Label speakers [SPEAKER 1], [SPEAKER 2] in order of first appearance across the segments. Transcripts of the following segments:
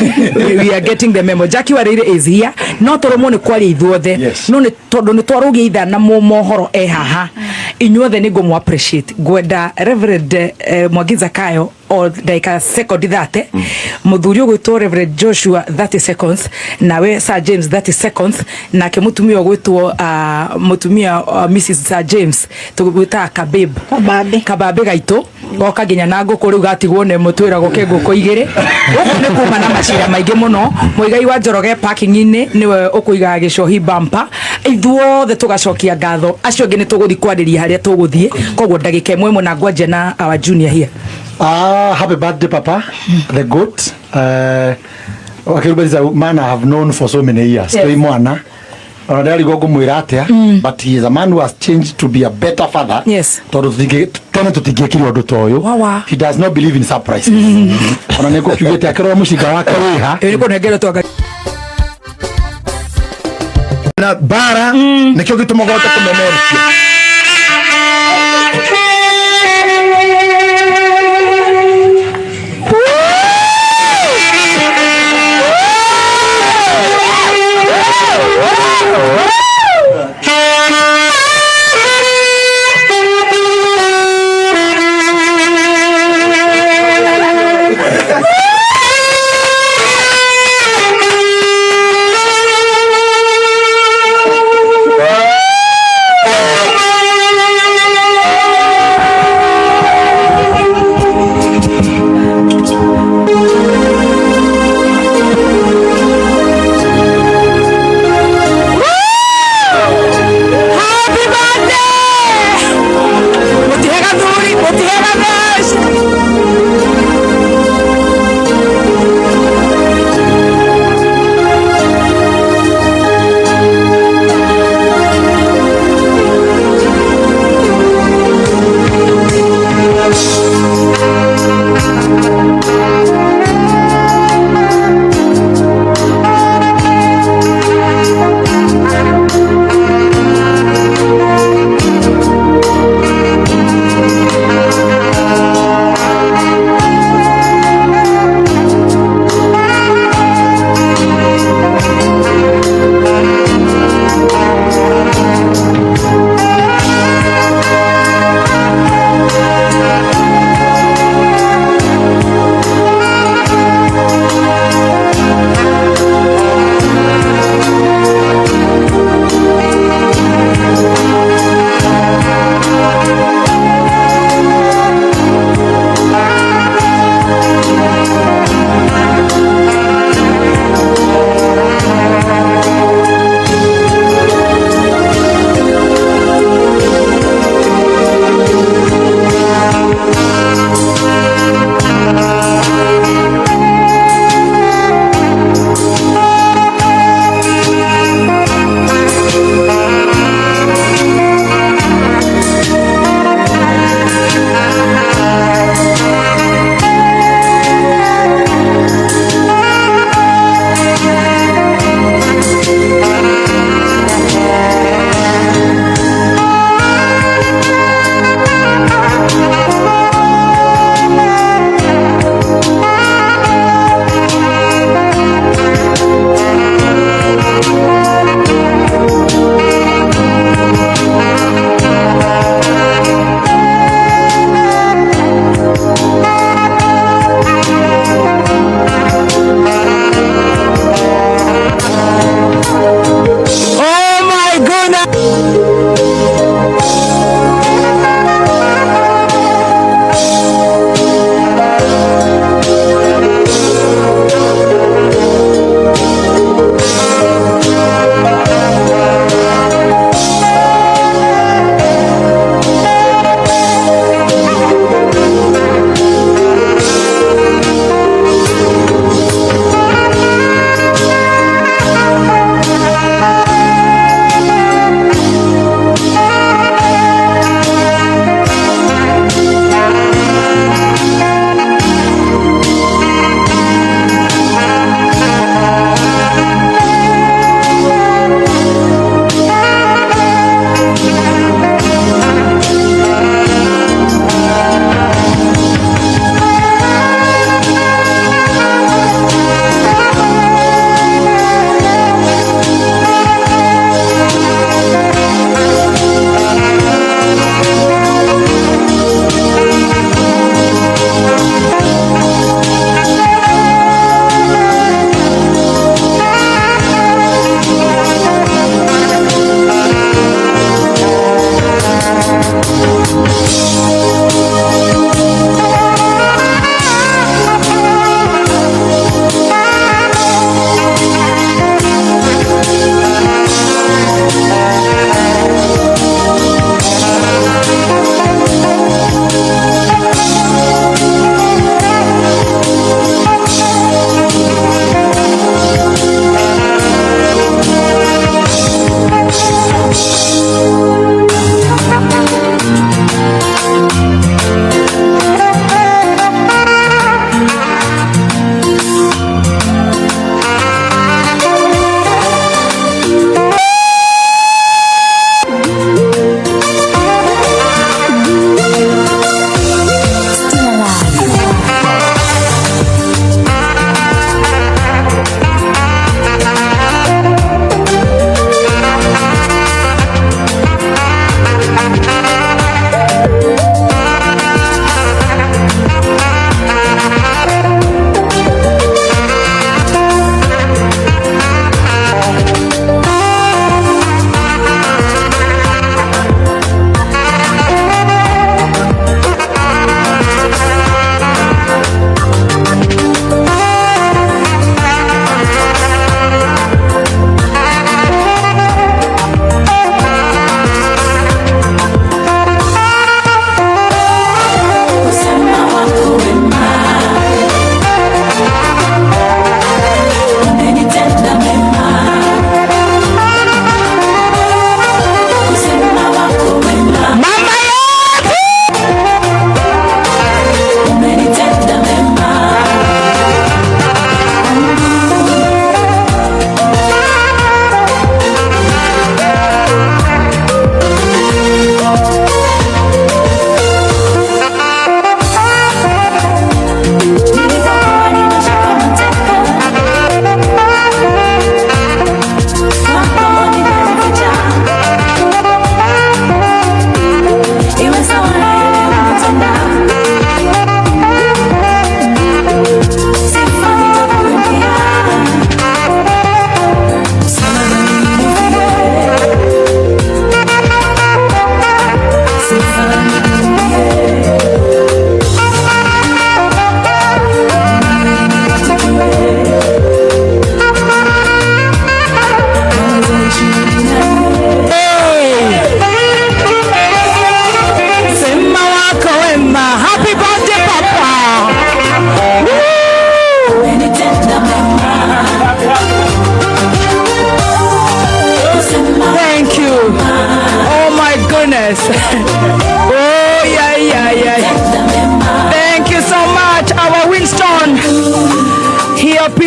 [SPEAKER 1] We are getting the memo. Jackie Wareire is here. No tũrũmwo nĩ kwaria ithuothe.
[SPEAKER 2] Yes.
[SPEAKER 1] No nĩ tondũ nĩ twarũgia ithaa na mohoro e haha. Inyuothe nĩ ngũmũ appreciate. Ngwenda Reverend Mwangi Zakayo o ndagĩka sekondi 30, mũthuri ũgwĩtwo Reverend Joshua 30 seconds, nawe Sir James 30 seconds, nake mũtumia ũgwĩtwo mũtumia Mrs Sir James tũgwĩtaga Kabib.
[SPEAKER 3] Kabambe.
[SPEAKER 1] Kabambe gaitũ goka nginya na ngũkũ rĩu gatigwo nĩ mũtwĩragwo ke ngũkũ igĩrĩ gũkũ nĩ kuma na macira maingĩ mũno. Mũigai wa Njoroge parking-inĩ nĩwe ũkũigaga gĩcohi bumper. Ithuothe tũgacokia ngatho, acio angĩ nĩ tũgũthiĩ kwarĩria harĩa tũgũthiĩ, koguo ndagĩka ĩmwe ĩmwe na ngwanjia na our junior here.
[SPEAKER 2] Ah, happy birthday, Papa, the goat. Wakiruba is a man I have known for so many years.
[SPEAKER 1] Yes.
[SPEAKER 2] Twĩ mwana. Ona ndarigwo ngũmwĩra atĩa, but he is a man who has changed to be a better father.
[SPEAKER 1] Yes.
[SPEAKER 2] Tondũ tene tũtingĩekire ũndũ ta ũyũ.
[SPEAKER 1] Wa wa.
[SPEAKER 2] He does not believe in surprises. Ona nĩ ngũkiugĩte akĩrora mũcinga wake wĩha.
[SPEAKER 1] Ĩĩ nĩ kũnengerwo twanga.
[SPEAKER 2] Na bara nĩkĩo gĩtũmaga ũhote kũmemerekia.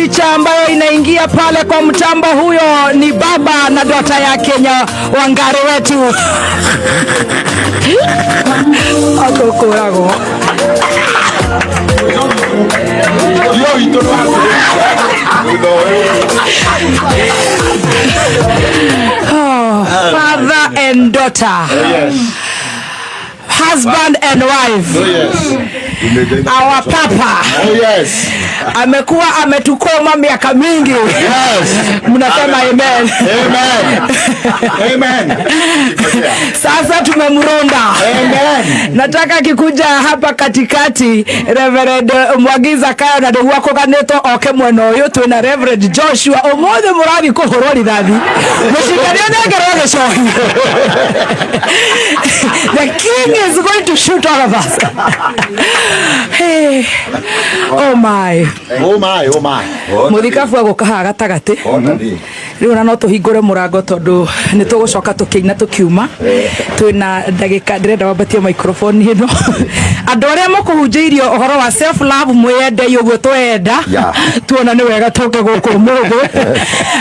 [SPEAKER 1] Picha ambayo inaingia pale kwa mtambo, huyo ni baba na dota yake nya Wangari wetu akũkũragwo.
[SPEAKER 3] Yo witũ thutha ũyũ.
[SPEAKER 1] Oh, father and daughter, husband and wife, our papa amekuwa ametukoma miaka mingi. Mnasema amen?
[SPEAKER 2] Amen. Amen.
[SPEAKER 1] Sasa tumemronda.
[SPEAKER 2] Amen.
[SPEAKER 1] Nataka akikuja hapa katikati, Reverend Mwagiza Kayo na nĩguo akũganĩtwo oke mwena ũyũ. Twĩna Reverend Joshua. Ũmũthĩ mũrathiĩ kũhũrwo rithathi, mũcikanie nengerwo gĩcohi. The king is going to shoot all of us. Hey. Oh my.
[SPEAKER 2] Oh my, oh my.
[SPEAKER 1] Mũthikabu agũka haha gatagatĩ rĩu, ona no tũhingũre mũrango tondũ nĩ tũgũcoka tũkĩina tũkiuma. Twĩna ndagĩka, ndĩrenda wambatie microphone ĩno. Andũ arĩa mũkũhunjĩirio ũhoro wa self love, mwĩyendei ũguo twenda. Tuona nĩ wega tũke gũkũ ũmũthĩ.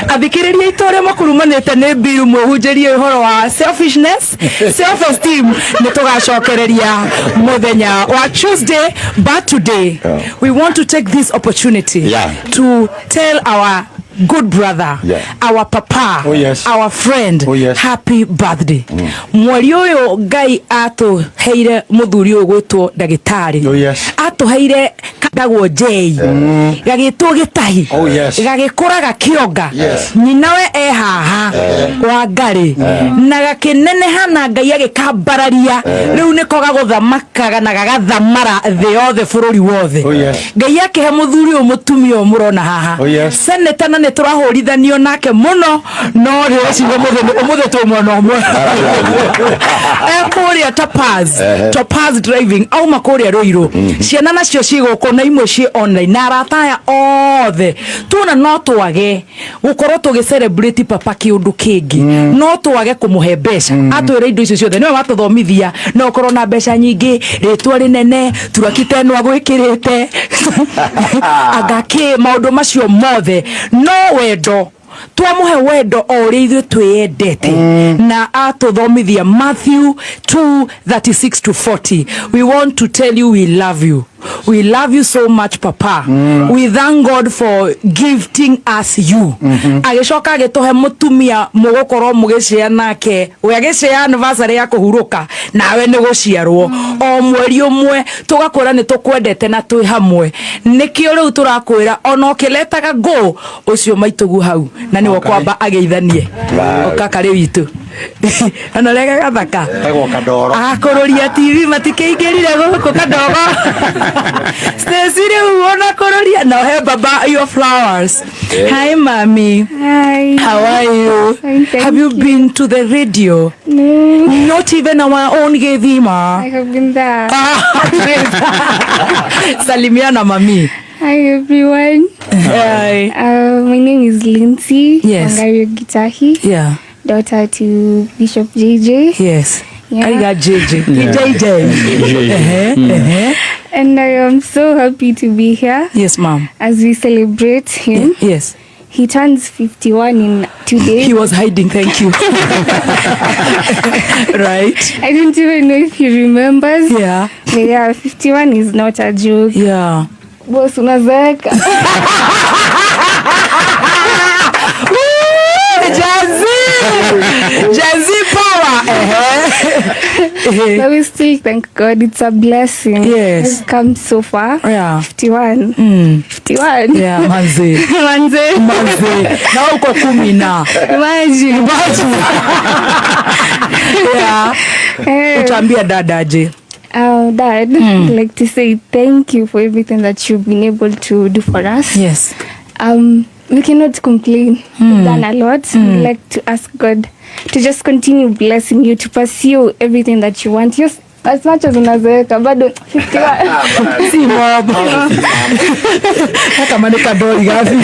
[SPEAKER 1] Athikĩrĩria aitũ arĩa makũrumanĩte nĩ mbiru, mwĩhunjĩrie ũhoro wa selfishness, self esteem, nĩ tũgacokereria mũthenya wa Tuesday. But today we want to take this opportunity to tell our good brother, our papa,
[SPEAKER 2] Oh, yes.
[SPEAKER 1] our friend,
[SPEAKER 2] Oh, yes.
[SPEAKER 1] happy birthday. Mweri ũyũ Ngai atũheire mũthuri ũyũ gwĩtwo ndagĩtarĩ.
[SPEAKER 2] Oh, yes.
[SPEAKER 1] Atũheire kandagwo J, gagĩtwo gĩtahi,
[SPEAKER 2] Oh, yes.
[SPEAKER 1] gagĩkũra gakĩonga. Nyina we e haha Wangari na gakĩneneha na Ngai agĩkambararia. Rĩu nĩko gagũthamakaga na gagathamara thĩ yothe, bũrũri wothe.
[SPEAKER 2] Oh, yes.
[SPEAKER 1] Ngai akĩhe mũthuri ũyũ mũtumia ũyũ mũrona haha.
[SPEAKER 2] Oh, yes.
[SPEAKER 1] Seneta, na nĩ tũrahũrithanio nake mũno, no rĩciria ũmũthĩ twĩ mwena ũmwe. E kũrĩa Topaz, Topaz Driving, auma kũrĩa Rũirũ. Ciana nacio ciĩ gũkũ na imwe ciĩ online na arata aya othe. Tuona no twage gũkorwo tũgĩ celebrate papa kĩũndũ kĩngĩ, no twage kũmũhe mbeca, atwĩre indo icio ciothe nĩwe watũthomithia. No ũkorwo na mbeca nyingĩ, rĩtwa rĩnene, turakita ĩno agwĩkĩrĩte, anga kĩ, maũndũ macio mothe, no wendo twamuhe wendo o ũrĩa ithuĩ twĩyendete na atũthomithia Matthew 2:36 to 40. We want to tell you we love you, we love you so much, papa. We thank God for gifting us you. Agĩcoka agĩtũhe mũtumia mũgũkorwo mũgĩcĩa nake, we agĩcĩa anniversary ya kũhurũka nawe nĩ gũciarwo o mweri ũmwe. Tũgakwĩra nĩ tũkwendete na twĩ hamwe. Nĩkĩo rĩu tũrakwĩra ona ũkĩletaga ngũ ũcio maitũgu hau na nĩwe kwamba ageithanie ũkakarĩ witũ ona rega gathaka.
[SPEAKER 2] Etagwo Kandoro.
[SPEAKER 1] Akũrũria TV matikĩingĩrire gũkũ kadogo. Stacy rĩu ona kũrũria no he baba your flowers. Hi, mami.
[SPEAKER 4] Hi.
[SPEAKER 1] How are you?
[SPEAKER 4] Fine, thank
[SPEAKER 1] Have you
[SPEAKER 4] you.
[SPEAKER 1] been to the radio?
[SPEAKER 4] No.
[SPEAKER 1] Not even our own Githima?
[SPEAKER 4] I have been there.
[SPEAKER 1] Salimiana, mami.
[SPEAKER 4] Hi, everyone.
[SPEAKER 1] Hi.
[SPEAKER 4] My name is Lindsay Wangario Gitahi, daughter to Bishop JJ. Yeah.
[SPEAKER 1] I got JJ. JJ. Ehe, ehe.
[SPEAKER 4] And I am so happy to be here
[SPEAKER 1] Yes, ma'am.
[SPEAKER 4] As we celebrate him. He turns 51 in 2 days.
[SPEAKER 1] He was hiding, thank you. Right?
[SPEAKER 4] I don't even know if he remembers. But yeah, 51 is not a joke. Boss, unazeeka.
[SPEAKER 1] Woo! Jazzy! Jazzy power! Ehe.
[SPEAKER 4] But we still thank God. It's a blessing. We've come so far. 51. 51.
[SPEAKER 1] Yeah, manze.
[SPEAKER 4] Manze.
[SPEAKER 1] Manze. Na uko kumi na.
[SPEAKER 4] Imagine.
[SPEAKER 1] Imagine. Yeah.
[SPEAKER 4] Eh.
[SPEAKER 1] Utaambia dada aje?
[SPEAKER 4] Dad, I'd like to say thank you for everything that you've been able to do for us. We cannot complain. We've done a lot. We'd like to ask God to just continue blessing you to pursue everything that you want. Yes, as much as unazeeka, bado 51.
[SPEAKER 1] Si mob. Kama ni kadori gafi.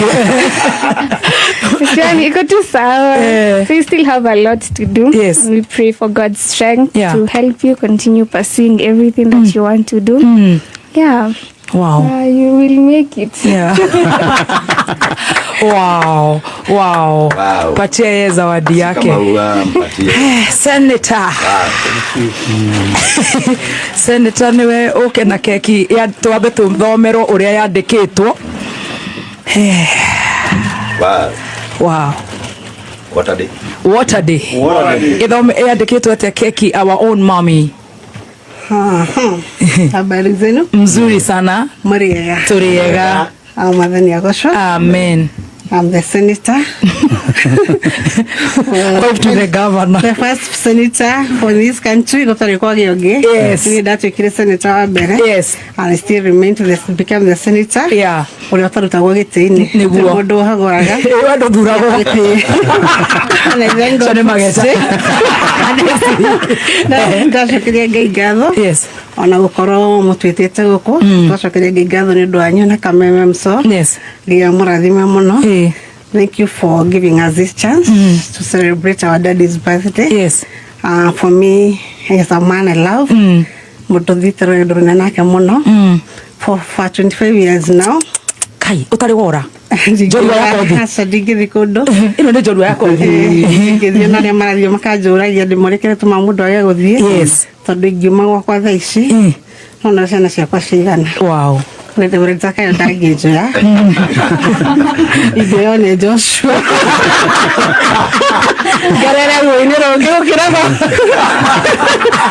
[SPEAKER 4] 51 iko tu sawa.
[SPEAKER 1] Eh.
[SPEAKER 4] So you still have a lot to do. We pray for God's strength to help you continue pursuing everything that you want to do. Yeah.
[SPEAKER 1] Wow.
[SPEAKER 4] You will make it.
[SPEAKER 1] Yeah. Wow. Wow.
[SPEAKER 3] Wow.
[SPEAKER 1] Patia yeye zawadi yake.
[SPEAKER 3] Kama ua mpatie.
[SPEAKER 1] Senator. Senator, niwe uke na keki ya twambe tuthomerwo uria yandikitwo.
[SPEAKER 3] Wow.
[SPEAKER 1] Wow.
[SPEAKER 3] What a day.
[SPEAKER 1] What a day.
[SPEAKER 3] What a day.
[SPEAKER 1] Ithome yandikitwo atia keki, our own mommy?
[SPEAKER 5] Habari zenu?
[SPEAKER 1] Mzuri sana.
[SPEAKER 5] Muriega?
[SPEAKER 1] Turiega.
[SPEAKER 5] Mwathani agocwo.
[SPEAKER 1] Amen.
[SPEAKER 5] I'm the senator.
[SPEAKER 1] Hope to the governor.
[SPEAKER 5] The first senator for this country, gũtarĩ kwagĩa ũngĩ.
[SPEAKER 1] Yes.
[SPEAKER 5] Niĩ ndatuĩkire senator wa mbere.
[SPEAKER 1] Yes.
[SPEAKER 5] And I still remain to become the senator.
[SPEAKER 1] Yeah.
[SPEAKER 5] Ũrĩa ũtarutagwo gĩtĩ-inĩ.
[SPEAKER 1] Nĩguo.
[SPEAKER 5] Gũtirĩ mũndũ ũhagũraga.
[SPEAKER 1] Ĩĩ, ndũthuragwo.
[SPEAKER 5] And I thank God
[SPEAKER 1] Cio nĩ mageca.
[SPEAKER 5] Ndacokeria Ngai ngatho.
[SPEAKER 1] Yes.
[SPEAKER 5] Ona gũkorwo mũtwĩtĩte gũkũ, twacokeria Ngai ngatho nĩ ũndũ wanyu na kameme mso.
[SPEAKER 1] Yes.
[SPEAKER 5] Ngai amũrathime mũno.
[SPEAKER 1] Eh.
[SPEAKER 5] Thank you for giving us this chance to celebrate our daddy's birthday.
[SPEAKER 1] Yes.
[SPEAKER 5] For me, he is a man I love. Mũndũ thiĩte rũgendo rũnene nake mũno. For 25 years now.
[SPEAKER 1] Kai, ũtarĩ wora. Njorua ya kothi.
[SPEAKER 5] Aca, ndingĩthiĩ kũndũ.
[SPEAKER 1] Ĩno nĩ njorua ya kothi.
[SPEAKER 5] Ndingĩthiĩ, na arĩa marathiĩ makanjũragia ndĩmorekere tũma mũndũ age gũthiĩ.
[SPEAKER 1] Yes.
[SPEAKER 5] Tondũ ingiuma gwakwa thaa ici, no na ciana ciakwa cigana.
[SPEAKER 1] Wow.
[SPEAKER 5] Zakayo ndangĩnjoya, ingĩoywo nĩ Joshua ngerere ruĩ-inĩ rũngĩ gũkĩra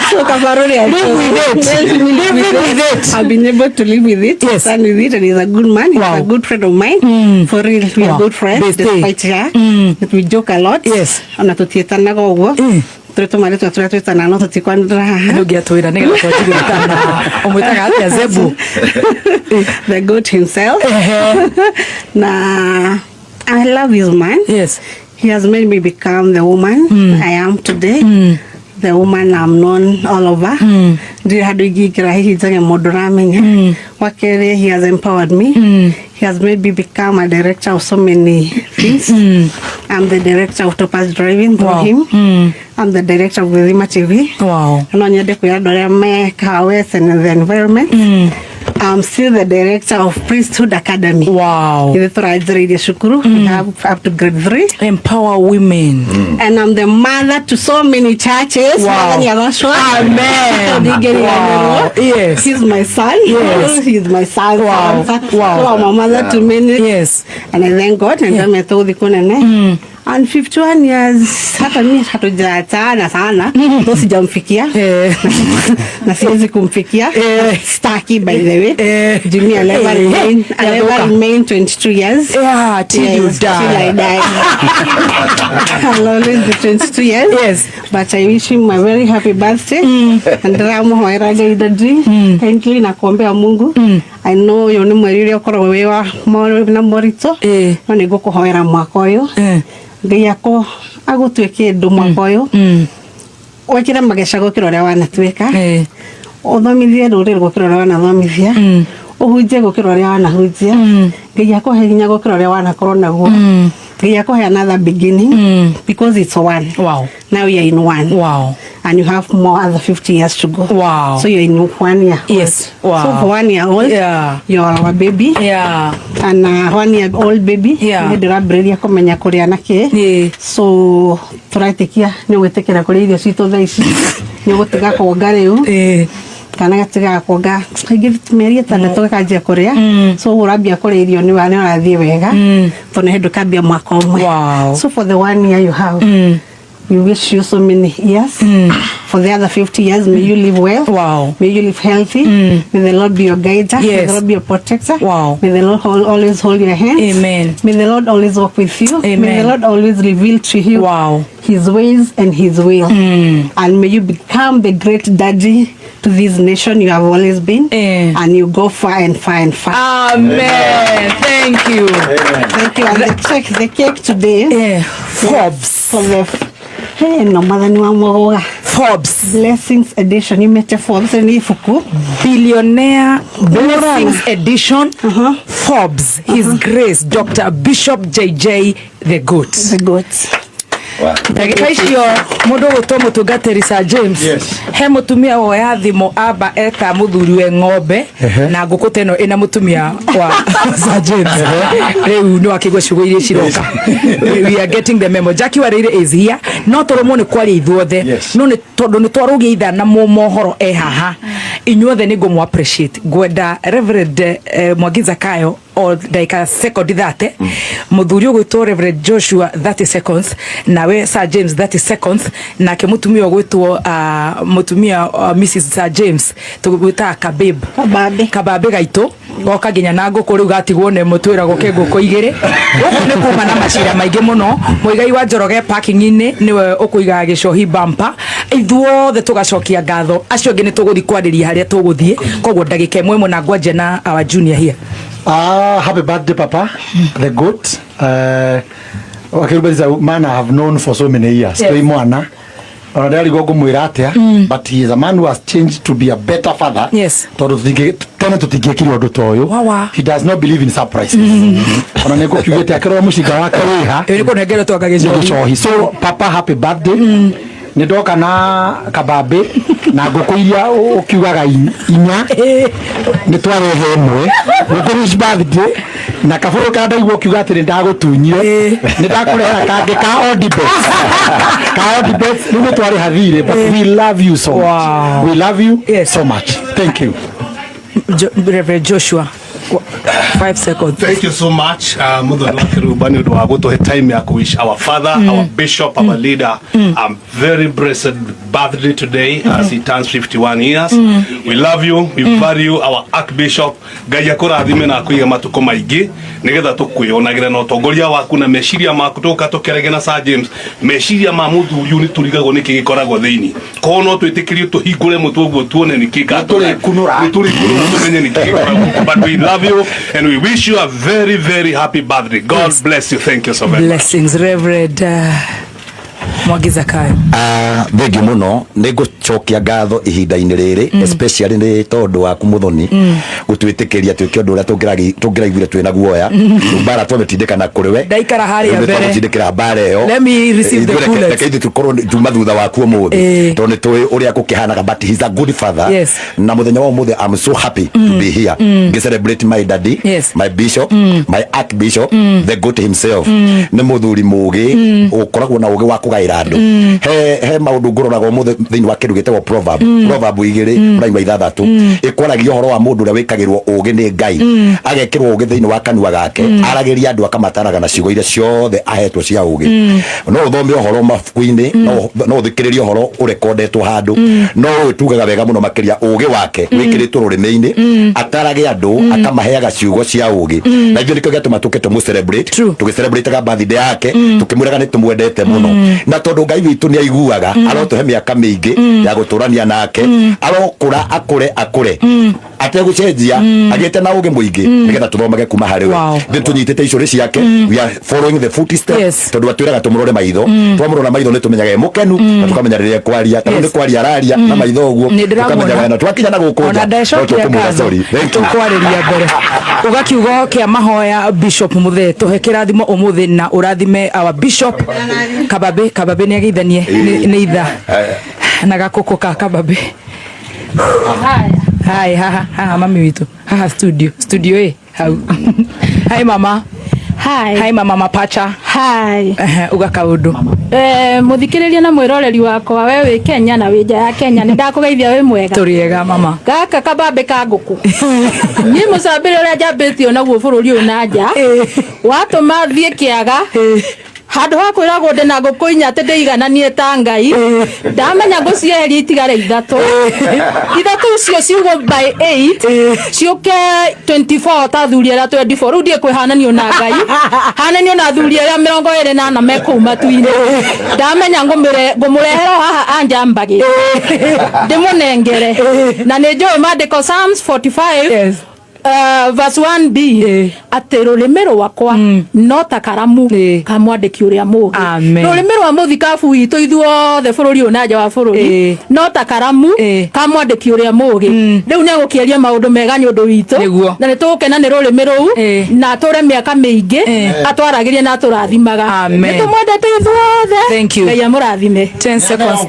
[SPEAKER 5] so kaba rũrĩa.
[SPEAKER 1] Live with it. Live with it.
[SPEAKER 5] I've been able to live with it,
[SPEAKER 1] Yes.
[SPEAKER 5] stand with it, and he's a good man. He's
[SPEAKER 1] Wow.
[SPEAKER 5] a good friend of mine. For real, we are good friends.
[SPEAKER 1] Bestie.
[SPEAKER 5] Despite her, we joke a lot.
[SPEAKER 1] Yes.
[SPEAKER 5] Ona tutietanaga ũguo. Tũrĩ tũmarĩtwa tũrĩa twĩtanaga no tũtikwanĩrĩra haha.
[SPEAKER 1] Nĩ ũngĩatwĩra nĩgetha twanjie gwĩtana. Ũmwĩtaga atĩa, Zebu?
[SPEAKER 5] The goat himself.
[SPEAKER 1] Ehe.
[SPEAKER 5] Na I love this man.
[SPEAKER 1] Yes.
[SPEAKER 5] He has made me become the woman I am today. The woman I'm known all over. Ndirĩ handũ ingĩingĩra hihi njage mũndũ ũramenya. Wa kerĩ, he has empowered me. He has made me become a director of so many things. I'm the director of Topaz Driving through him. I'm the director of Githima TV.
[SPEAKER 1] Wow.
[SPEAKER 5] No nyende kwĩra andũ arĩa me Kahawa and the environment. I'm still the director of Priesthood Academy.
[SPEAKER 1] Wow.
[SPEAKER 5] Ithuĩ tũranjĩrĩirie cukuru. We have up to grade 3.
[SPEAKER 1] Empower women.
[SPEAKER 5] And I'm the mother to so many churches.
[SPEAKER 1] Wow.
[SPEAKER 5] Mwathani agocwo.
[SPEAKER 1] Amen.
[SPEAKER 5] Ndingĩriganĩrwo.
[SPEAKER 1] Wow. Yes.
[SPEAKER 5] He's my son.
[SPEAKER 1] Yes.
[SPEAKER 5] He's my son.
[SPEAKER 1] Wow.
[SPEAKER 5] Son.
[SPEAKER 1] Wow.
[SPEAKER 5] So I'm a mother to many.
[SPEAKER 1] Yes.
[SPEAKER 5] And I thank God. And yeah. Tũgũthiĩ kũnene. And 51 years, hata mi hatujaachana sana, to sijamfikia
[SPEAKER 1] Eh.
[SPEAKER 5] na siwezi kumfikia.
[SPEAKER 1] Eh.
[SPEAKER 5] Staki, by the way.
[SPEAKER 1] Eh.
[SPEAKER 5] Jimmy, I'll never
[SPEAKER 1] Eh.
[SPEAKER 5] remain, I'll never
[SPEAKER 1] Yathũka.
[SPEAKER 5] remain 22 years.
[SPEAKER 1] Yeah, till you
[SPEAKER 5] Yes,
[SPEAKER 1] die.
[SPEAKER 5] till I die. I'll always be 22 years.
[SPEAKER 1] Yes.
[SPEAKER 5] But I wish him a very happy birthday. And ndĩramũhoera Ngai daddy. Thank you na kuombea Mungu. I know ũyũ nĩ mweri ũrĩa ũkoragwo wĩ wa na moritũ.
[SPEAKER 1] Eh.
[SPEAKER 5] No nĩ ngũkũhoera mwaka ũyũ.
[SPEAKER 1] Eh.
[SPEAKER 5] Ngai akũ agũtue kĩndũ mwaka ũyũ. Wĩkĩre mageca gũkĩra ũrĩa wanatuĩka.
[SPEAKER 1] Eh.
[SPEAKER 5] Ũthomithie rũrĩrĩ gũkĩra ũrĩa wanathomithia. Ũhunjie gũkĩra ũrĩa wanahunjia. Ngai akũhe hinya gũkĩra ũrĩa wanakorwo naguo. Ngai akũhe another beginning because it's one.
[SPEAKER 1] Wow.
[SPEAKER 5] Now we are in one.
[SPEAKER 1] Wow.
[SPEAKER 5] And you have more other 50 years to go.
[SPEAKER 1] Wow.
[SPEAKER 5] So you're in 1 year old.
[SPEAKER 1] Yes. Wow.
[SPEAKER 5] So for 1 year old,
[SPEAKER 1] Yeah.
[SPEAKER 5] you're our baby.
[SPEAKER 1] Yeah.
[SPEAKER 5] And 1 year old baby,
[SPEAKER 1] Yeah.
[SPEAKER 5] nĩ ndĩrambĩrĩria kũmenya kũrĩa na kĩ.
[SPEAKER 1] Yeah.
[SPEAKER 5] So tũretĩkia nĩ ũgwĩtĩkĩra kũrĩa irio citũ thaa ici, nĩ ũgũtiga kuonga rĩu.
[SPEAKER 1] Eh.
[SPEAKER 5] Kana gatigaga kuonga kaingĩ mĩeri 6 gakanjia kũrĩa. So ũguo ũrambia kũrĩa irio nĩ ũrathiĩ wega, tondũ nĩ hĩndĩ ũkambia mwaka ũmwe.
[SPEAKER 1] Wow.
[SPEAKER 5] So for the one year you have, we wish you so many years. For the other 50 years, may you live well.
[SPEAKER 1] Wow.
[SPEAKER 5] May you live healthy. May the Lord be your guide. May
[SPEAKER 1] Yes.
[SPEAKER 5] the Lord be your protector.
[SPEAKER 1] Wow.
[SPEAKER 5] May the Lord always hold your hands.
[SPEAKER 1] Amen.
[SPEAKER 5] May the Lord always walk with you.
[SPEAKER 1] Amen.
[SPEAKER 5] May the Lord always reveal to you
[SPEAKER 1] Wow.
[SPEAKER 5] his ways and his will. And may you become the great daddy to this nation you have always been.
[SPEAKER 1] Eh.
[SPEAKER 5] And you go far and far and far.
[SPEAKER 1] Amen. Thank you.
[SPEAKER 5] Thank you. And the cake today
[SPEAKER 1] Eh. Forbes.
[SPEAKER 5] for the hey, no mwathani wa mũgũga.
[SPEAKER 1] Forbes.
[SPEAKER 5] Blessings edition imete Forbes nĩ ibuku.
[SPEAKER 1] Billionaire Blessings Edition.
[SPEAKER 5] Uh-huh.
[SPEAKER 1] Forbes. His Grace Dr. Bishop JJ the Goat.
[SPEAKER 5] The goat.
[SPEAKER 1] Ndagĩka icio mũndũ ũgwĩtwo mũtungatĩri Sir James, he mũtumia woya thimũ amba eta mũthuri we ng'ombe na ngũkũ ta ĩno ĩna mũtumia wa Sir James. Rĩu nĩ wakĩigua ciugo iria ciroka. We are getting the memo. Jackie Wareire is here. No tũrũmwo nĩ kwaria ithuothe, no nĩ tondũ nĩ twarũgia ithaa na mohoro e haha, inyuothe nĩ ngũmũ appreciate. Ngwenda Reverend Mwangi Zakayo o ndagĩka sekondi 30, mũthuri ũgwĩtwo Reverend Joshua 30 seconds, nawe Sir James 30 seconds, nake mũtumia ũgwĩtwo mũtumia Mrs Sir James tũgwĩtaga Kabib.
[SPEAKER 5] Kabambe.
[SPEAKER 1] Kabambe gaitũ goka nginya na ngũkũ. Rĩu gatigwo nĩ mũtwĩragwo ke ngũkũ igĩrĩ gũkũ nĩ kuma na macira maingĩ mũno. Mũigai wa Njoroge parking-inĩ nĩwe ũkũigaga gĩcohi bumper. Ithuothe tũgacokia ngatho, acio angĩ nĩ tũgũthiĩ kwarĩria harĩa tũgũthiĩ. Koguo ndagĩka ĩmwe ĩmwe na ngwanja na our junior here.
[SPEAKER 2] Ah, happy birthday, Papa, the goat. Wakiruba is a man I have known for so many years. Twĩ mwana. Ona ndarigwo ngũmwĩra atĩa, but he is a man who has changed to be a better father. Tondũ tene tũtingĩekire ũndũ ta ũyũ.
[SPEAKER 1] Wawa.
[SPEAKER 2] He does not believe in surprises. Ona nĩ ngũkiugĩte akĩrora mũcinga wake wĩha.
[SPEAKER 1] Ĩĩ, nĩ kũnengerwo twanga
[SPEAKER 2] nĩ
[SPEAKER 1] gĩcohi.
[SPEAKER 2] Gĩcohi. So Papa, happy birthday. Nĩ ndoka na kabambe na ngũkũ iria ũkiugaga inya, nĩ twarehe ĩmwe gũkũ birthday na kabũrũ ka ndaigua ũkiuga atĩ nĩ ndagũtunyire, nĩ ndakũrehera kangĩ ka Odibet, ka Odibet. Rĩu nĩ twarĩha thirĩ, but we love you so much. We love you so much. Thank you.
[SPEAKER 1] Reverend Joshua, 5 seconds.
[SPEAKER 6] Thank you so much, Muthoni wa Kiruba, nĩ ũndũ wa gũtũhe time ya wish our father, our bishop, our leader, a very blessed birthday today as he turns 51 years. We love you, we value our archbishop. Ngai akũrathime na akũige matukũ maingĩ nĩgetha tũkwĩonagĩra na ũtongoria waku na meciria maku tũka tũkĩaragia na Sir James. Meciria ma mũthuri ũyũ nĩ tũrigagwo nĩkĩ gĩkoragwo thĩinĩ, koguo no twĩtĩkĩrio tũhingũre mũtwe ũguo tuone nĩkĩ.
[SPEAKER 2] Nĩtũrĩkunũra.
[SPEAKER 6] Nĩtũrĩkunũra tũmenye nĩkĩ gĩkoragwo. But we love you and we wish you a very, very happy birthday. God bless you. Thank you so very much.
[SPEAKER 1] Blessings. Reverend Mwangi Zakayo.
[SPEAKER 3] Ah, thengiũ mũno. Nĩ ngũcokia ngatho ihinda-inĩ rĩrĩ, especially nĩ tondũ waku Mũthoni gũtwĩtĩkĩria twĩke ũndũ ũrĩa tũngĩraiguire twĩna guoya. Rĩu mbara twamĩtindĩka na kũrĩ we.
[SPEAKER 1] Ndaikara harĩa
[SPEAKER 3] Rĩu nĩ
[SPEAKER 1] mbere.
[SPEAKER 3] twagũtindĩkĩra mbara ĩyo.
[SPEAKER 1] Let me receive the
[SPEAKER 3] Ithuĩ
[SPEAKER 1] bullets.
[SPEAKER 3] reke ithuĩ tũkorwo tuma thutha waku ũmũthĩ, tondũ nĩ tũĩ ũrĩa gũkĩhanaga, but he's a good father. Na mũthenya wa ũmũthĩ I'm so happy to be here ngĩ celebrate my daddy, my bishop, my archbishop, the goat himself. Nĩ mũthuri mũgĩ ũkoragwo na ũgĩ wa kũgaĩra andũ. He maũndũ ngũroraga ũmũthĩ thĩinĩ wa kĩndũ gĩtagwo proverb 2:6, ĩkwaragia ũhoro wa mũndũ ũrĩa wĩkagĩrwo ũgĩ nĩ Ngai, agekĩrwo ũgĩ thĩinĩ wa kanua gake, aragĩria andũ akamataraga na ciugo iria ciothe ahetwo cia ũgĩ. No ũthome ũhoro mabuku-inĩ, no ũthikĩrĩrie ũhoro ũrekondetwo handũ, no ũyũ tugaga wega mũno makĩria ũgĩ wake wĩkĩrĩtwo rũrĩmĩ-inĩ, atarage andũ akamaheaga ciugo cia ũgĩ, na ithuĩ nĩkĩo gĩatũma tũke tũmũ celebrate. Tũgĩ birthday yake, tũkĩmwĩraga nĩ tũmwendete mũno, na tondũ Ngai witũ nĩ aiguaga, arotũhe mĩaka mĩingĩ ya gũtũrania nake, arokũra akũre akũre ategũcenjia, agĩte na ũgĩ mũingĩ nĩgetha tũthomage kuma harĩ we. Thĩ tũnyitĩte icũrĩ ciake, we are following the footsteps, tondũ atwĩraga tũmũrore maitho. Twamũrora maitho nĩ tũmenyaga e mũkenu na tũkamenya rĩrĩa ekwaria, tondũ nĩ kwaria araria na maitho ũguo,
[SPEAKER 1] Nĩ ndĩramuona.
[SPEAKER 3] tũkamenya wega. Na twakinya na gũkũ
[SPEAKER 1] Ona
[SPEAKER 3] nja no
[SPEAKER 1] ndecokia
[SPEAKER 3] tũkũmwĩra
[SPEAKER 1] ngatho.
[SPEAKER 3] sorry. Thank you.
[SPEAKER 1] Tũkwarĩria mbere uga kiugo kĩa mahoya. Bishop Muthe, tũhe kĩrathimo ũmũthĩ na ũrathime our bishop Kababe. Kababe nĩ ageithanie nĩ itha na gakũkũ ka Kababe. Hai, haha haha mami witũ haha studio ĩ hau. Hi mama.
[SPEAKER 7] Hi.
[SPEAKER 1] Hi mama mapacha.
[SPEAKER 7] Hi.
[SPEAKER 1] Ehe, uga kaũndũ.
[SPEAKER 7] Muthikiriria na mwiroreri wakwa, we wi Kenya na wi nja ya Kenya, ni ndakugeithia. Wi mwega?
[SPEAKER 1] Tũrĩ ega mama.
[SPEAKER 7] Gaka kabambe ka ngũkũ niĩ mũcambĩre ũrĩa njambĩtio naguo bũrũri ũyũ na nja, watũma thiĩ kĩaga handũ ha kwĩragwo ndĩ na ngũkũ inya atĩ ndĩigananie ta Ngai. Ndamenya ngũcieheria itigare ithatũ. Ithatũ icio ciugwo by 8 ciũke 24 ta athuri arĩa 24. Rĩu ndiĩ kwĩhananio na Ngai, hananio na athuri arĩa 24 me kũu matu-inĩ. Ndamenya ngũmũrehera o haha anjambagĩ ndĩmũnengere, na nĩ njũĩ maandĩko Psalms 45. Verse 1b atĩ rũrĩmĩ rwakwa no ta karamu ka mwandĩki ũrĩa mũũgĩ. Rũrĩmĩ rwa mũthikabu witũ ithuothe bũrũri ũyũ na nja wa bũrũri no ta karamu ka mwandĩki ũrĩa mũũgĩ. Rĩu nĩ egũkĩaria maũndũ mega nĩ ũndũ witũ na nĩ tũgũkena nĩ rũrĩmĩ rũu na atũre mĩaka mĩingĩ atwaragĩrie na atũrathimaga. Nĩ tũmwendete ithuothe.
[SPEAKER 1] Thank you.
[SPEAKER 7] Ngai amũrathime.
[SPEAKER 1] 10 seconds.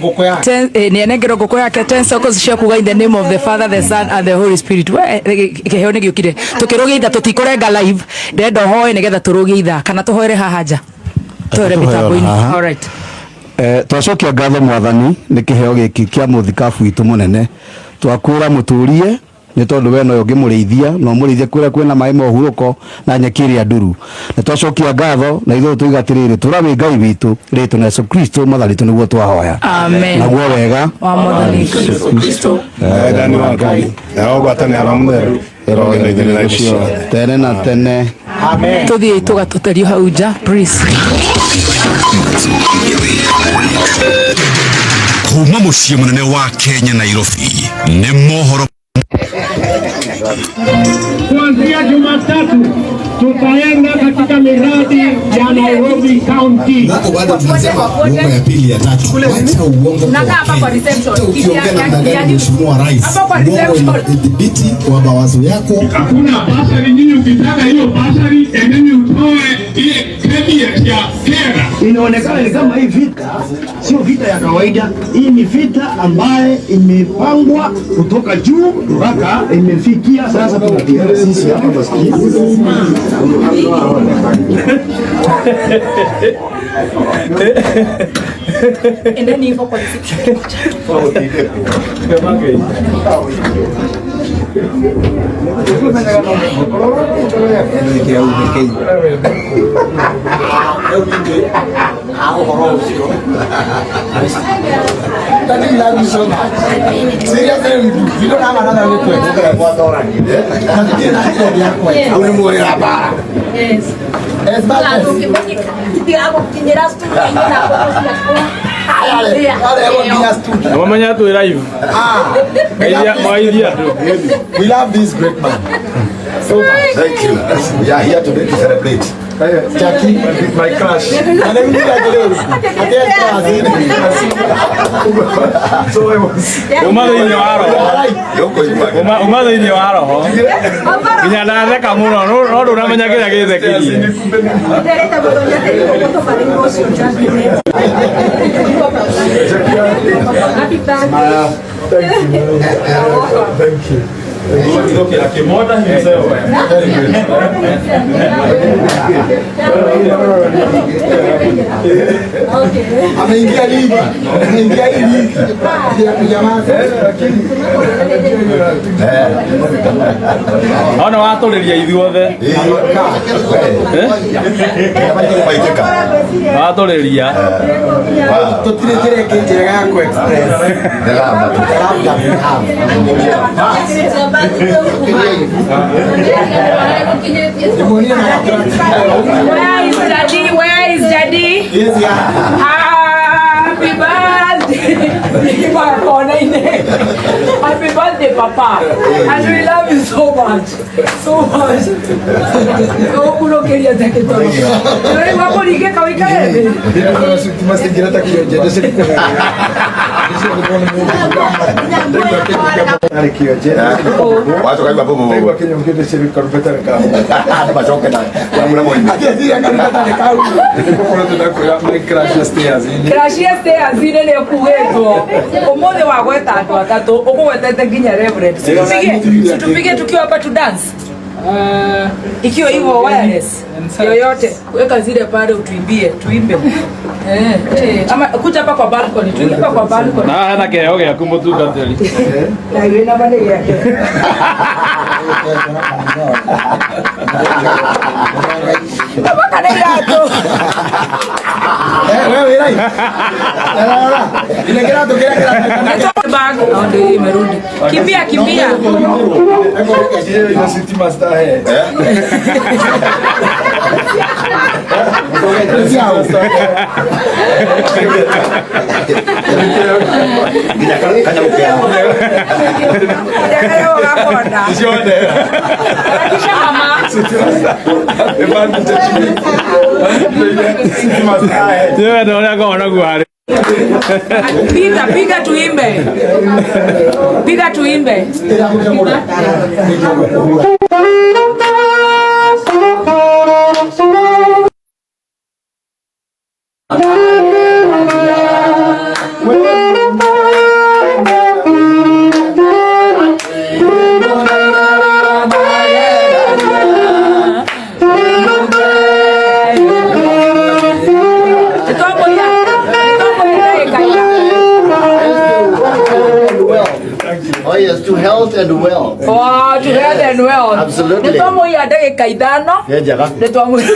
[SPEAKER 1] 10 nĩ anengerwo ngũkũ yake 10 seconds cia kuga in the name of the Father, the Son and the Holy Spirit. We kĩheo nĩ gĩũkire. Tũkĩrũgia itha tũtikũrenga live. Ndĩrenda ũhoe nĩgetha tũrũgie itha kana tũhoere haha nja. Tũhoere mĩtambo-inĩ. All right.
[SPEAKER 2] Twacokia ngatho Mwathani nĩ kĩheo gĩkĩ kĩa mũthikabu witũ mũnene. Twakwĩra mũtũrie nĩ tondũ we nowe ũngĩmũrĩithia na ũmũrĩithie kũrĩa kwĩna maĩ ma ũhurũko na nyeki ĩrĩa nduru. Na twacokia ngatho na ithuĩ tũiga atĩrĩrĩ, tũra wĩ Ngai witũ rĩtũ na Yesu Kristo Mwathani witũ nĩguo twahoya.
[SPEAKER 1] Amen.
[SPEAKER 2] Naguo wega
[SPEAKER 1] wa Mwathani Yesu Kristo
[SPEAKER 6] wendani wa Ngai na ũgwatanĩro wa Mũtheru ĩrogĩra ithuĩ
[SPEAKER 2] tene na tene.
[SPEAKER 1] Amen. Tuthiĩ tũgatũterio hau nja please.
[SPEAKER 8] Kuma mũciĩ mũnene wa Kenya Nairobi nĩ mohoro.
[SPEAKER 9] Kuanzia Jumatatu tutaenda katika miradi ya Nairobi County.
[SPEAKER 10] Bado tunasema uongo ya pili ya tatu. Wacha uongo kwa Wakenya. Ukiongea namna gani Mheshimiwa Rais? Uongo inadhibiti wa mawazo yako.
[SPEAKER 9] Hakuna basari nyinyi, ukitaka hiyo basari endeni utoe ile credit ya kera.
[SPEAKER 11] Inaonekana ni kama hii vita sio vita ya kawaida. Hii ni vita ambaye imepangwa kutoka juu mpaka imefikia sasa tunapigana sisi hapa maskini.
[SPEAKER 1] Endeni hivyo kwa reception.
[SPEAKER 10] Daddy, we love you so much. Seriously, we don't have another request.
[SPEAKER 7] Yes.
[SPEAKER 10] We love this great man so much.
[SPEAKER 3] Thank you. We are here today to celebrate.
[SPEAKER 10] Jackie, my crush.
[SPEAKER 12] Uma thĩinĩ wa roho nginya ndatheka mũno no ndũramenya kĩrĩa gĩthekirie.
[SPEAKER 10] Thank you. Thank you. Ameingia ligi. Ameingia hii ligi. Ya kujamaa lakini
[SPEAKER 12] ona watũrĩria ithuothe. Watũrĩria.
[SPEAKER 10] Tũtirĩ njĩra ĩngĩ njega ya ku express.
[SPEAKER 3] The love
[SPEAKER 10] that we have.
[SPEAKER 1] Where is Daddy? Where is Daddy?
[SPEAKER 10] Yes, yeah.
[SPEAKER 1] Happy birthday. Happy birthday, Papa. And we love you so much. So much. Umuthi wa gweta andu atatu ukugwetete nginya reverend. Situpige tukiwa hapa tu dance. Ikiwa hivyo wireless yoyote weka zile pale utuimbie tuimbe. Ama kuja hapa kwa balcony, tuingie hapa kwa balcony.
[SPEAKER 12] Na hana keheo gĩaku mũtungatĩri.
[SPEAKER 1] Na iwe na bale yake. Kama kana irato.
[SPEAKER 10] Wewe rai. Ile kirato kile kirato.
[SPEAKER 1] Bag ndio imerudi. Kimbia kimbia.
[SPEAKER 3] Nginya kanyamũ kĩao.
[SPEAKER 1] Harakisha mama.
[SPEAKER 12] Nĩ wenda ũrĩa ngoragwo naguo harĩ.
[SPEAKER 1] Piga, piga tuimbe. Piga tuimbe.
[SPEAKER 11] Oh yes, to health and wealth.
[SPEAKER 1] Wow, to health and wealth.
[SPEAKER 11] Absolutely.
[SPEAKER 1] Nĩ twamũiya ndagĩka 5.
[SPEAKER 11] Nĩ njega.
[SPEAKER 1] Nĩ twamũiya.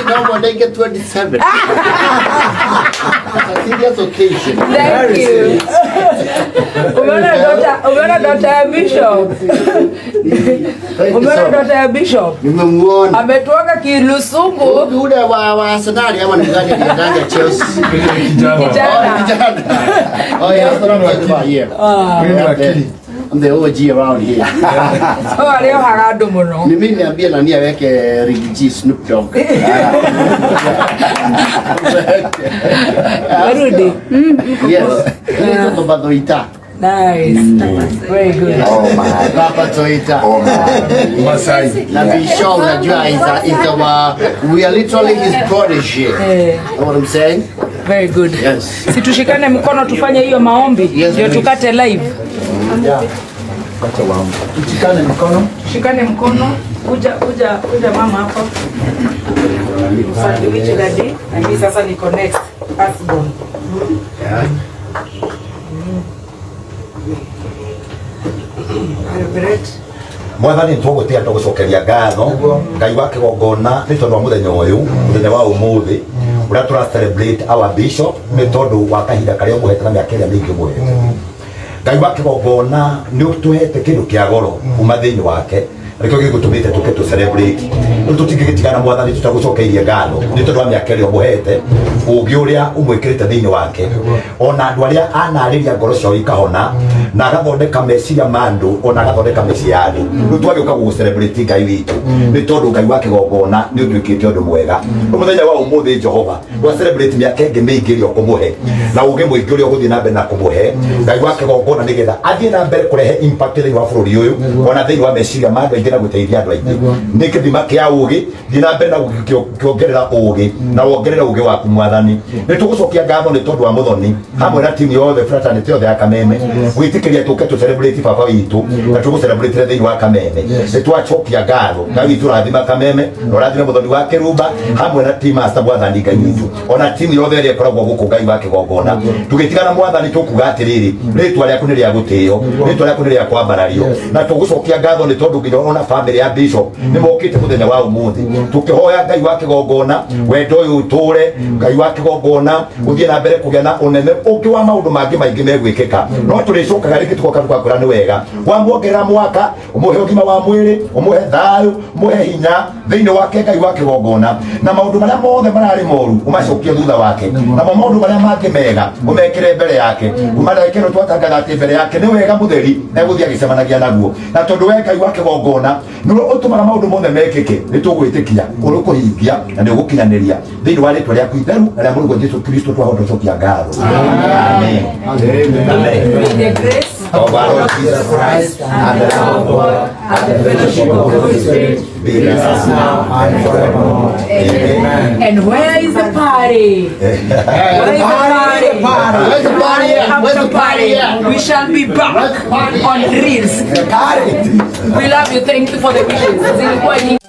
[SPEAKER 11] No more, they get 27. It's a serious occasion.
[SPEAKER 1] Thank you. Umeona daughter ya Bishop. Umeona daughter ya Bishop.
[SPEAKER 11] Nimemuona.
[SPEAKER 1] Ametuaga kilusungu.
[SPEAKER 11] Ule wa Arsenal ama ni gani aliendanga Chelsea?
[SPEAKER 1] Kijana.
[SPEAKER 11] Oh, kijana. Oh yeah, that's what I'm talking about here. I'm the OG around here.
[SPEAKER 1] So aliohaga andũ mũno.
[SPEAKER 11] Mimi niambie nani aweke Riggy G Snoop Dogg.
[SPEAKER 1] Warudi.
[SPEAKER 11] Yes. Ndio Baba Thoita.
[SPEAKER 1] Nice. Very good.
[SPEAKER 11] Oh my. Baba Toita.
[SPEAKER 3] Oh my.
[SPEAKER 11] Masai. Na Bishop unajua is our, we are literally his protege. Know what I'm saying?
[SPEAKER 1] Very good.
[SPEAKER 11] Yes.
[SPEAKER 1] Si tushikane mkono tufanye hiyo maombi ndio tukate live.
[SPEAKER 11] Yeah. Tushikane mkono.
[SPEAKER 1] Tushikane mkono. Kuja kuja kuja mama hapo. Sandwich daddy. Na mimi sasa niko next. Firstborn.
[SPEAKER 11] Yeah.
[SPEAKER 3] Mwathani tũgũtĩa tũgũcokeria ngatho Ngai wa kĩgongona nĩ tondũ wa mũthenya ũyũ, mũthenya wa ũmũthĩ ũrĩa tũra celebrate our bishop nĩ tondũ wa kahinda karĩa ũmũhete na mĩaka ĩrĩa mĩingĩ ũmũhete. Ngai wa kĩgongona nĩ ũtũhete kĩndũ kĩa goro kuma thĩinĩ wake nĩkĩo gĩgũtũmĩte tũke tũ celebrate. Rĩu tũtingĩgĩtigana mwathani tũtagũcokeirie ngatho nĩ tondũ wa mĩaka ĩrĩa ũmũhete, ũũgĩ ũrĩa ũmwĩkĩrĩte thĩinĩ wake, ona andũ arĩa anarĩria ngoro ciao ikahona na agathondeka meciria ma andũ ona agathondeka mĩciĩ ya andũ. Rĩu twagĩũka gũgũ celebrate Ngai witũ nĩ tondũ Ngai wa kĩgongona nĩ ũtuĩkĩte ũndũ mwega. Rĩu mũthenya wa ũmũthĩ Jehova twa celebrate mĩaka ĩngĩ mĩingĩ ĩrĩa ũkũmũhe na ũũgĩ mũingĩ ũrĩa ũgũthiĩ na mbere na kũmũhe Ngai wa kĩgongona nĩgetha athiĩ na mbere kũrehe impact thĩinĩ wa bũrũri ũyũ ona thĩinĩ wa meciria ma andũ aingĩ na gũteithia andũ aingĩ. Nĩ kĩthima kĩa ũũgĩ, thiĩ na mbere na kuongerera ũũgĩ na wongerere ũũgĩ waku mwathani. Nĩ tũgũcokia ngatho nĩ tondũ wa mũthoni hamwe na timu yothe fraternity yothe ya Kameme gwĩtĩkĩria tũke tũ celebrate baba witũ na tũgũ celebrate thĩinĩ wa Kameme. Nĩ twacokia ngatho Ngai witũ rathima Kameme na ũrathime mũthoni wa Kĩrumba hamwe na team master mwathani Ngai witũ ona timu yothe ĩrĩa ĩkoragwo gũkũ Ngai wa kĩgongona. Tũgĩtigana mwathani tũkuga atĩrĩrĩ, rĩtwa rĩaku nĩ rĩa gũtĩo, rĩtwa rĩaku nĩ rĩa kwambarario, na tũgũcokia ngatho nĩ tondũ nginya ona family ya Bishop nĩ mokĩte mũthenya wa ũmũthĩ tũkĩhoya Ngai wa kĩgongona wendo ũyũ ũtũre Ngai wa kĩgongona ũthiĩ na mbere kũgĩa na ũnene ũngĩ wa maũndũ mangĩ maingĩ megwĩkĩka. No tũrĩcokaga rĩngĩ tũgoka tũgakwĩra nĩ wega wamuongerera mwaka ũmũhe ũgima wa mwĩrĩ, ũmũhe thayũ, ũmũhe hinya thĩinĩ wake Ngai wa kĩgongona, na maũndũ marĩa mothe mararĩ moru ũmacokie thutha wake, namo maũndũ marĩa mangĩ mega ũmekĩre mbere yake. Kuma ndagĩka ĩno twatangatha atĩ mbere yake nĩ wega mũtheri egũthiĩ agĩcemanagia naguo, na tondũ we Ngai wa kĩgongona nĩwe ũtũmaga maũndũ mothe mekĩke nĩ tũgwĩtĩkia ũrĩkũhingia na nĩ ũgũkinyanĩria thĩinĩ wa rĩtwa rĩaku itheru na rĩa Mũrũguo Jesũ Kristo twahota gũcokia ngatho. Amen. Amen.
[SPEAKER 1] May the grace
[SPEAKER 3] of our Lord Jesus Christ and the love of God and the fellowship of the Holy Spirit be with us now and forevermore. Amen.
[SPEAKER 1] And where is the party? Where is the party?
[SPEAKER 11] Where's the party at? Where's the party at?
[SPEAKER 1] We shall be back on Reels.
[SPEAKER 3] Party.
[SPEAKER 1] We love you. Thank you for the wishes. Zilikuwa nyingi.